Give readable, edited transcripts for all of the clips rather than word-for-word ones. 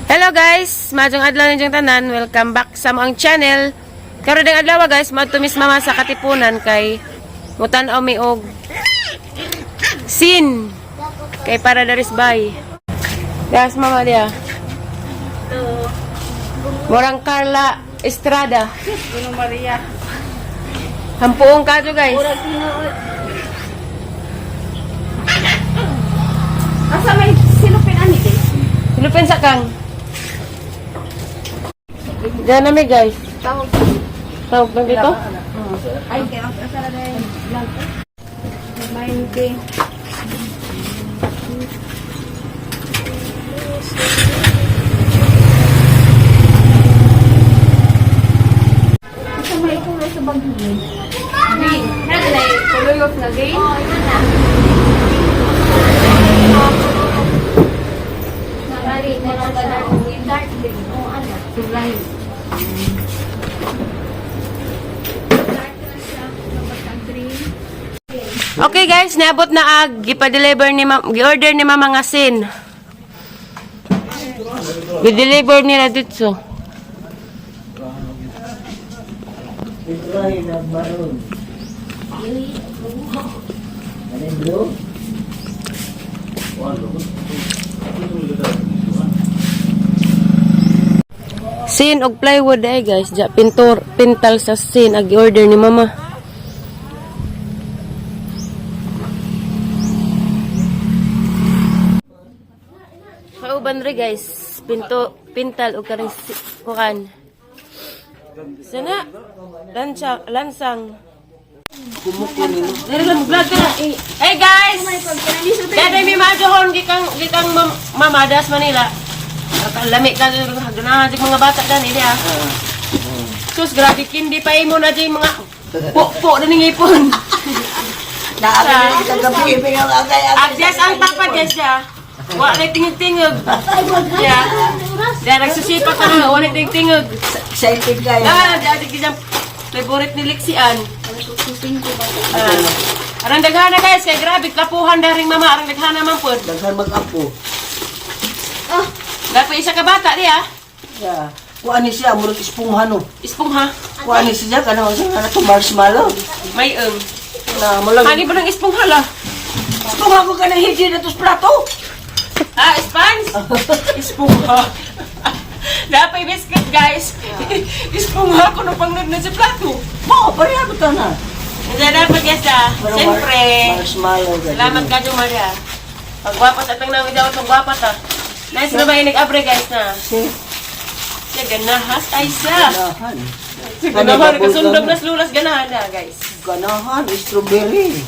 Hello guys, maayong adlaw ninyong tanan. Welcome back sa among channel. Karon ding adlaw guys, moadto mis mama sa Katipunan kay mutan-aw mi og sin kay para daris bay. Guys, mama dia. Morang Carla Estrada. Bruno Maria. Hampuong kadyo guys. Asa may silupin ani eh? Silupin sa kang. Diyan na mi guys. Tawag. Tawag lang dito. Ay, kaya ang asa na din. 90. Asa may kulay sa bagyo? Green. Ano na color of na green? Oh, yan na. Nagari, meron ka dark green. Dark green. Oh, ano? Sublime. Dark na siya. Tapos ang green. Okay guys, niabot na ag gipa-deliver ni gi-order ni mama nga sin. Gi-deliver nila dito. Sin og plywood ay guys, ja pintor pintal sa sin ag gi-order ni mama. Kauban re guys, pinto pintal og karing kuan. Sana lansa lansang. Dere lang vlog ka na. Hey guys. Daday mi majohon gikang gikang mama das Manila. Lami ka ganahan sa mga bata dan ini ah. Sus grabe kindi pa imo na jay mga po-po na ning ipon. Adyas ang tapad guys ya. Wa na tingog-tingog. Ya. Dahil nagsusipa ka na, wa na tingog-tingog. Excited kayo. Ah, dahil gisang favorite ni Lixian. Ah. Arang daghana guys, kay grabe kapuhan daring mama, arang daghana man pod. Daghan mag-apo. Dapat isa ka bata di ah. Yeah. Kuan ni siya, murag espongha no. Ispongha. Kuan ni siya, kanang sa na to marshmallow. May Na mo lang. Hani ba ng ispongha la? Espongha ko kanang hiji na to sa plato. Ah, spons? Ispongha. Dapat biscuit guys. Ispongha ko no pangnod na sa plato. Mo, pareha ko ta na. Hindi dapat guys ah. Pero Siyempre. Marshmallow. ganun. Salamat ka Maria. Pagwapat at ang nang daw pagwapat ah. Nice na ba yung nag-abre guys na? Si, Siya ganahas ay siya. ganahan. Siya ganahan, kasundog nas lulas ganahan na guys. Ganahan, strawberry.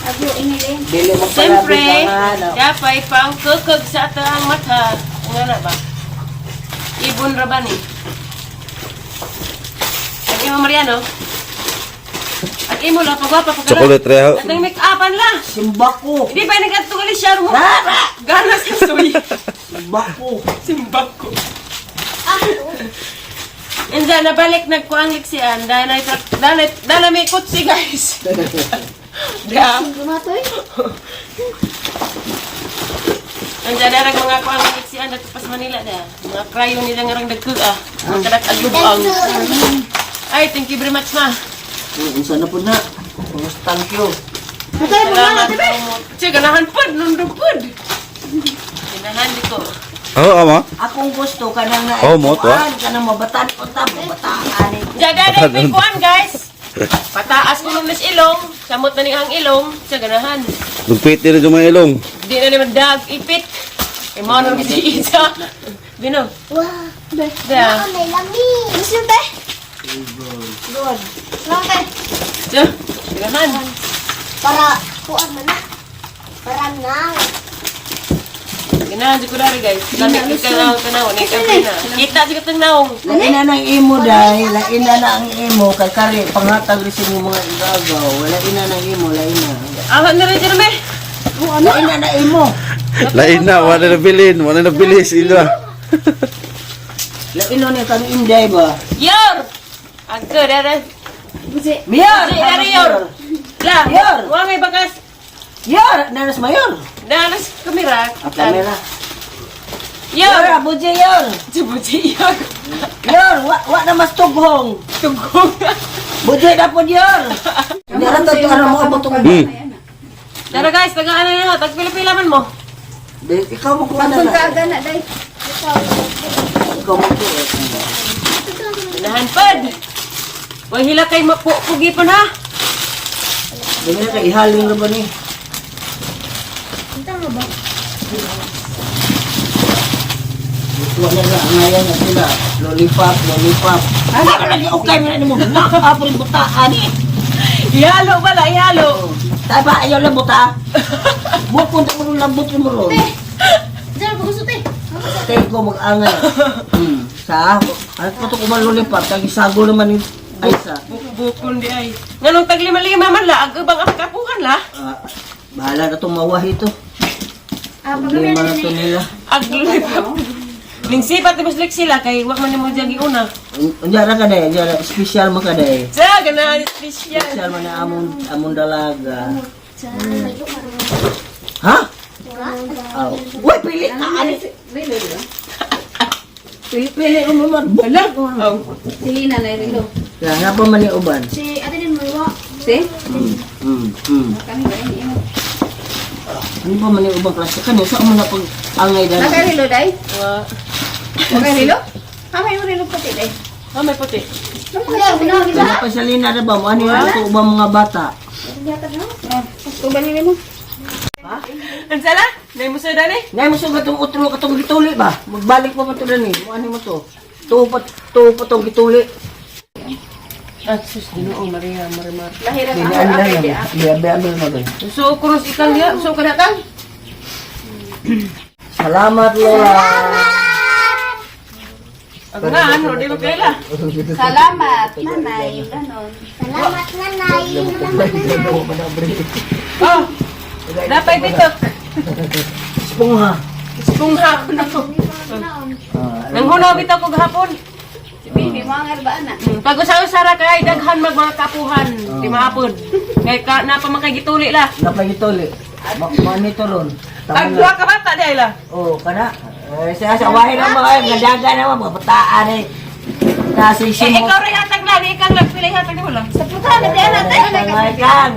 Ago, inilin. Dili mo Siyempre, ano. dapat pang kukog sa atang mata. Nga na ba? Ibon ra ba ni? Ang imo Mariano? Ang imo la pagwapa pagkala. Chocolate reho. At ang make-upan la. Simbako. Hindi ba nag-atugali siya mo? Ganas ka soy. Simbako. Simbako. Inza, nabalik nagkuang liksian. Dahil na dahil dahil may kutsi guys. Da. Gumatoy? Andiyan na rin mga kuang liksian dito pa sa Manila da. Mga krayo nila nga rang dagkug ah. Mga kadak aglubuang. Ay, thank you very much ma. Unsa na po na? Thank you. Salamat. Siya, ganahan pod, nundog pod. Ganahan di ko. Oo, ama. Akong gusto kanang na Oh, mo to, ah. kuan, kanang mabatan unta mabataan ni. Diyan, may kuan guys. Pataas ko nung nas ilong. Samot na ni ang ilong. Siya, ganahan. Lugpit nila yung mga ilong. Di na naman dag, ipit. Eh, mga nang si Isa. Bino. Wow. Da. May lami. Gusto ba? Good. Lang kay. Siya, ganahan. Para kuan man na. Para nang. Ganahan di ko dari guys. Lami ka na tanaw ni ka na. Kita di ko tang naong. Lain na ng imo dai, lain na na ang imo kay kari panghatag rin sa inyo mga igagaw. Lain na ng imo, lain na. Ahan na rin dyan me. Lain na na imo. Lain na, wala na bilin, wala na bilis ila. Lain na ni kang inday ba? Yor! Agko dara. Mayor! Di dari yor. La, Yor! wa may bagas. Yor! Nanas mayor! Dalas kamera. Ah, kamera. Yor, Yor! abuji yor. Buji yor. Yor, wa na mas tughong. Tugong. Buji na po yor. Hindi na to ano mo abot tong. Tara guys, tagaan na na. Tag pila-pila man mo. Di, ikaw mo kuha na na. Pagkaga na, day. Ikaw mo kuha. Nahan pad. Way hila kay mapugi pa na. Dili na kay ihalin ra ba ni? Kita mo ba? Wala na ngayon na sila. Lollipop, lollipop. Ano ka lagi okay mo na mo? Nakapon butaan eh. Ihalo bala, ihalo. Taba ayaw lang buta. Bukod mo lambot mo ron. Diyan, gusto te. Tayo ko mag-angay. Sa, ano ko to kuman lollipop, tagi sago naman ni Aisa. Bukon di ay. Nganong tag lima-lima man la, ag ubang ang kapuhan la. Ah, bahala na itong mawahi to. Ah, Problema na to nila. Ag lollipop. Ning sipat ni Muslik sila kay wa man nimo diyan giuna. Unya ra ka day, unya ra special man ka day. Sa ganahan special. Special man na among dalaga. Ha? Aw. Uy, pili ka ani. Pili pili mo man. Bulag. Oh. Silina na rilo. Ya, nga pa man ni uban. Si ate din mo. Si? Mm. Kami ba ini imo? Ano pa man ni uban klase kani sa mo na pag angay dali. Nakay rilo day? Wa. Nakay rilo? Amay mo rilo puti day. Ah, may puti. Kana pa sa lina ra ba mo ani ako ubang mga bata. Tuban ni mo. Unsa la? Nay mo sa dani? Nay mo sugat tong utro katong gituli ba? Magbalik pa man to dani. Mo ani mo to. Tuo pa tong gituli. Ah, sus, Ginoo Maria, Marimar. Lahira Dili ka. ano lang. Biabe abe na ba. So krus ikang ya, so kada kang. Salamat Lola. Ag nga ano di mo kaila. Salamat, nanay. Ganon. Salamat nanay. Salamat nanay. Oh. Napay bitok. Spongha. Spungha ko na ko. Nang hunaw bitaw ko gahapon. Si Bibi, mga nga ba na? Pag usa-usara kay daghan mag mga kapuhan, di maapod. Kay ka na pa man kay gituli la. Napay gituli. Mo ani to ron. Tag duha ka bata di ay la. Oh, kana. Eh, sa wahin na mga gadaga na mga bataan eh. Nasa Eh, isip mo. ikaw rin hatag la, di ikaw nagpilay hatag ni wala. Sa puta na di na day. Tangay kang.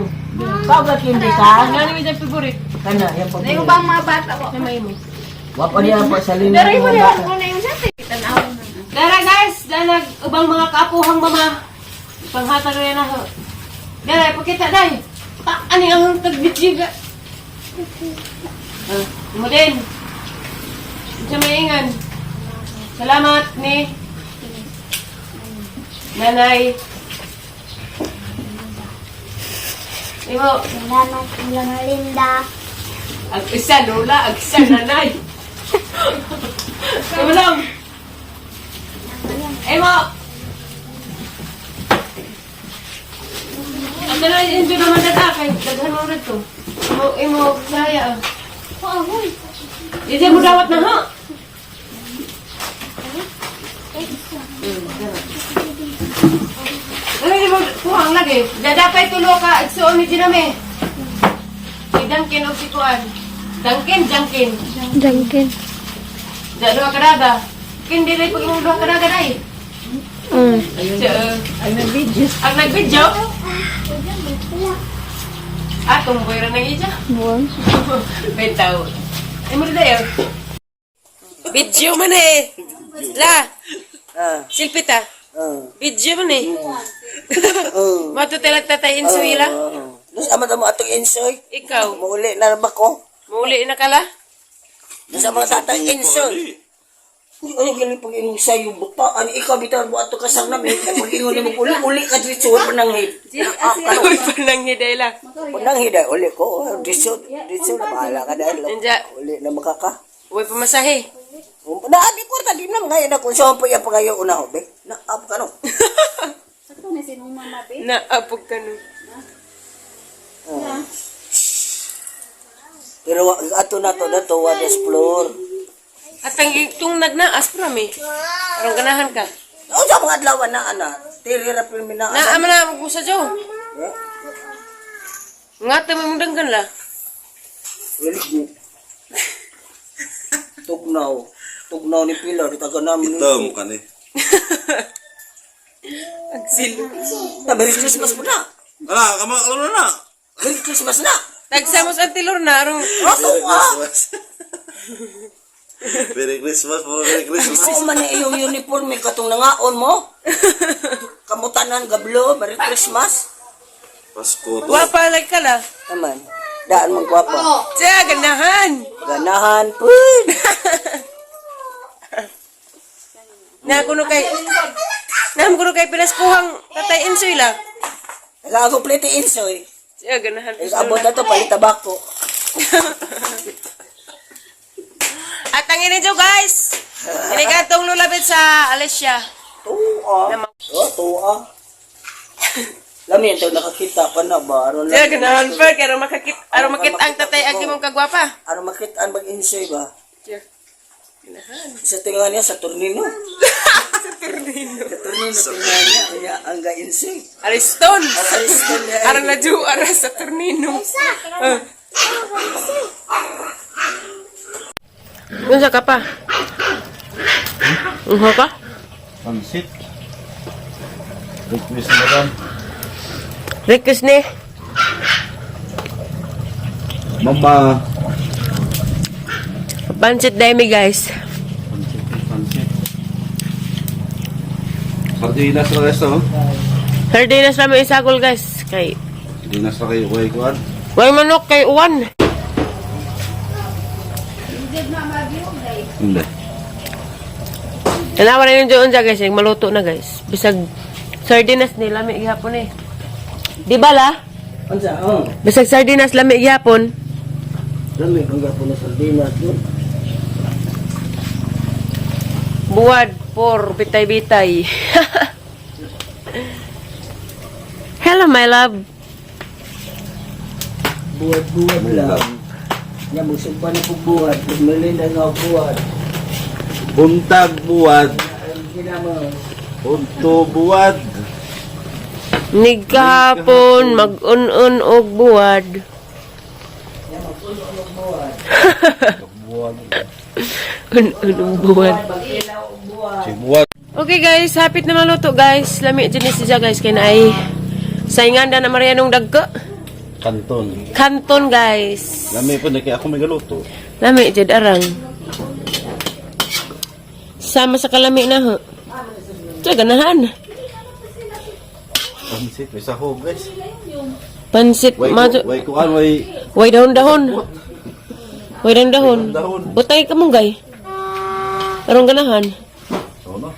Pagka kindi ka. Nga ni mi favorite. Kana, yan pa. Nay ubang mga bata ko. Sa may mo. Wa pa niya pa sa lina. Dari mo niya. Ano na yung sa Tanaw na. Dara guys, danag ubang mga kapuhang mama. Panghatag rin na ho. Dara, pakita day. Pa, ani ang tagbitjiga. Ah, mo din. Sa maingan. Salamat ni Nanay. Imo, Salamat Lola Linda. ag isa lola, ag isa nanay. Imo lang. Imo. Ang dalawa enjoy naman na kay daghan mo rin to. Imo imo saya. Oh, ahoy. Hindi mo dawat na ha. Ano di mo kuhang lagi? Dadapay tulo ka igsuon ni Diname. Si Duncan og si Kuan. Duncan, Duncan. Duncan. Da duha ka daga. Kin dili pag imong duha ka daga dai. Siya, Ang nag-video. Ang nag-video? Ah, tumboy ra nang ija. Bitaw. Ay mo dayo. Video man eh. La, Ah, silpi ta. ah. Video man eh. Oh. Mato talag tatay insuy la. Nus ama mo atong insoy. Ikaw, Mauli na ba ko? mauli na kala. Nus ama sa atong insoy. Uy, ay galing pag ingon sa iyo butaan ikaw bitawan mo ato kasang namin pag ingon nimo uli uli ka dito wa pananghid. Uy, pananghiday la. Pananghid ay uli ko. Dito dito na bahala ka dahil. Anja. Uli na makaka. Uy, pamasahe. Na di ko ta di na ngayon ako sa pa ya pagayo una ho be. Na ap ka no. Sakto na sinong mama be. Naapog ka no. Pero ato na to na to wa explore. At ang itong nagnaas prami. Arong ganahan ka. O sa mga adlaw na ana. Tiri ra pirmi na. Naa man na mo sa jo. Eh, Nga ta mo danggan la. Really good. Tugnaw. Tugnaw ni Pilar, itaga namin. Ito, mukha ni. Agsilo. Na, Merry Christmas po na. Ala, kama, ano na? Merry Christmas na. Tagsamos ang tilor na arong Ato ka! Merry Christmas po, Merry Christmas. Ako man na iyong uniform, may katong nangaon mo. Kamutanan, gablo, Merry Christmas. Pasko to. Wapa like ka la. Naman, daan mong gwapa. Siya, ganahan. Ganahan, po. Na kuno kay Na kuno kay pinaskuhang tatay Insoy la. Nag-ago plate insoy. Siya, ganahan. Abot na to, palit tabako. At ang inyo guys. Inigatong lulabit sa Alicia. Tuwa. Oh, tuwa. Lami ito, nakakita pa na ba? Aron Siya, ganahan pa. Kaya makakit, aron makita ang tatay ang imong kagwapa. Aron makitaan mag-insoy ba? Siya. Ganahan. Sa tinga niya, sa tornino. Sa tornino. Sa tornino, tinga niya, kaya ang ga-insoy. Ariston. Ariston niya. Aron na ju, aron sa tornino. Ah. Unsa ka pa? Unsa ka? Pansit. Request na madam. Request ni. Mama. Pansit demi guys. Pansit, pansit. Sardinas na guys, oh. Sardinas lang may isagol guys. Kay Sardinas na kayo, kuhay kuhan. Way manok kay uwan. Hindi. Tanawa na yung unsa guys, yung maluto na guys. Bisag sardinas ni lami gihapon eh. Di ba la? Unsa, oh. Bisag sardinas lami gihapon. Lami, ang gapo na sardinas yun. Buwad por bitay-bitay. Hello my love. Buwad-buwad lang. Nya, magsugpa na po buwad. Pagmali na nga buwad. Buntag buwad. Ang ginamo. Unto buwad. Nigkahapon mag-un-un og buwad. Buwad. Un-un og buwad. Si buwad. Okay guys, hapit na maluto guys. Lami dyan ni siya guys kay naay saingan na Marianong dagko. Kanton. Kanton guys. Lami po na kaya ako may galuto. Lami jud arang. Sama sa kalami na ho. Siya ganahan. Pansit, may sahog guys. Pansit Way, majo. way kuhan, way Way dahon-dahon. Way dahon-dahon. Dahon-dahon. Butay kamunggay. Arong ganahan. Ano?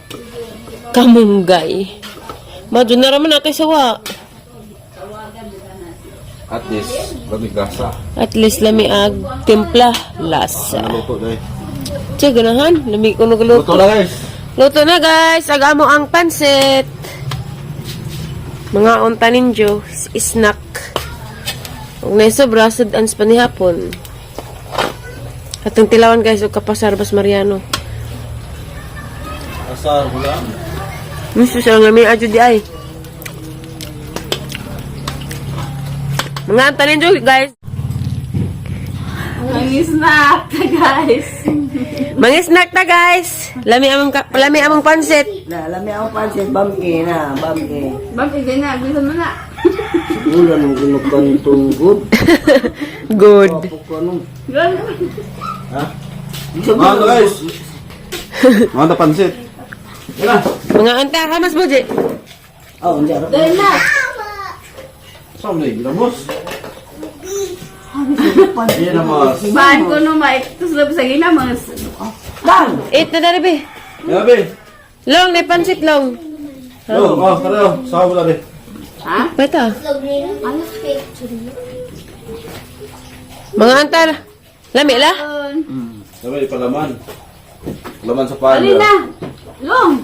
Kamunggay. Madyo na raman na kay sawa. At least, lamig lasa. At least lami ag timpla lasa. Naluto guys. Siya ganahan. Lami ko nagluto. Luto na guys. Luto na guys. Agamo ang pansit. Mga unta ninyo. Snack. Ug na sobra sud ans panihapon. Atong tilawan guys og kapasar Bas Mariano. Asar mo lang. Miso siya nga may adyo di ay. Mga unta ninyo guys. Ang snack, guys. Mga snack na guys. Lami among pansit. Na, lami ang pansit, bamgi na, bamgi. Bakit ganyan? Gusto mo na. Wala nung ginukantong good. Good. Apo ka nung. Ha? Mga ano guys? Mga na pansit. Wala. Mga unta hamas mo di. Oh, hindi. Arap. Dahil na. Saan mo na ginamos? Ginamos. Baan ko no, maitos lang sa ginamos. Dan! Eat na dali be. Grabe. Long na pansit long. Yo, oh, tara. Saan mo lang eh. Ha? Bata. Mga anta. Lami la. Sabi, palaman. Palaman sa pala. Dali na. Long.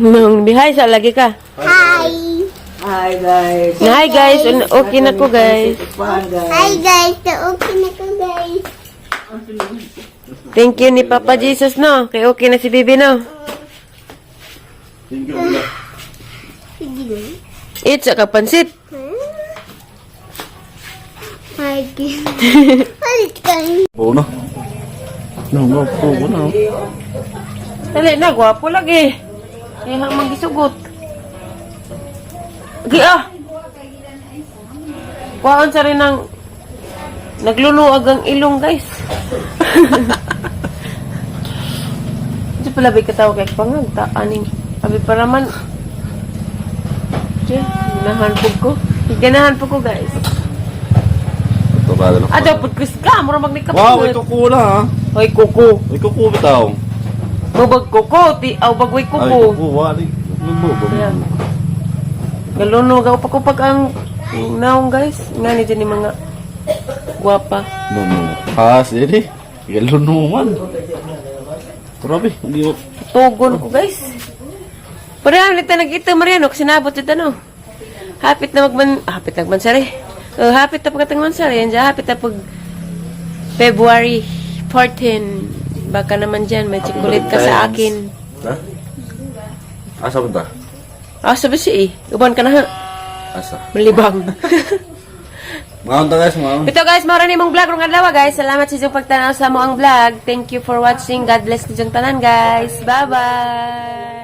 Nung bihay sa lagi ka. Hi guys. Hi guys, okay na ko guys. Tikpahan guys. Hi guys, okay na ko guys. Thank you ni Papa Jesus no. Kay okay na si Bibi no. Thank you. Wala. Eat sa ka pansit. Hi guys. Palit ka. Buo na. No, no, buo na. Dali na, gwapo lagi. Eh, hang magisugot. Gi ah! Kuhaan sa rin ng nagluluag ang ilong, guys. Di pala ba katawa kay pangag ta aning abi para man. Diyan, ganahan po ko. Ganahan po ko, guys. Ito ba na? Ah, dapat Chris ka, mura magnikap. Wow, ito kuko na ha. Hoy, kuko. Ay, kuko bitaw. Babag kuko, ti aw bagway Ay, kuko. kuko, wali. Lubo, Ayan. Galuno ga upag ang naong, guys. Nga ni dyan ni mga gwapa. No, no. Ha, siri. Galunuman. Grabe, hindi ko. Tugon ko, guys. Pareha ulit na nag-ito, Mariano, kasi nabot ito, no? Hapit na magman... ah, hapit na magmansari. Oh, hapit na pagkatang mansari. Yan dyan, hapit na pag February 14. Baka naman dyan, may chocolate ka sa akin. Ha? Asa punta? Ah, sabi siya eh. Uban ka na ha. Asa? Malibang. Mga unta guys, mga. Ito guys, mao ra ni mong vlog rong adlaw guys. Salamat sa inyong pagtanaw sa mo ang vlog. Thank you for watching. God bless ninyong tanan, guys. Bye-bye.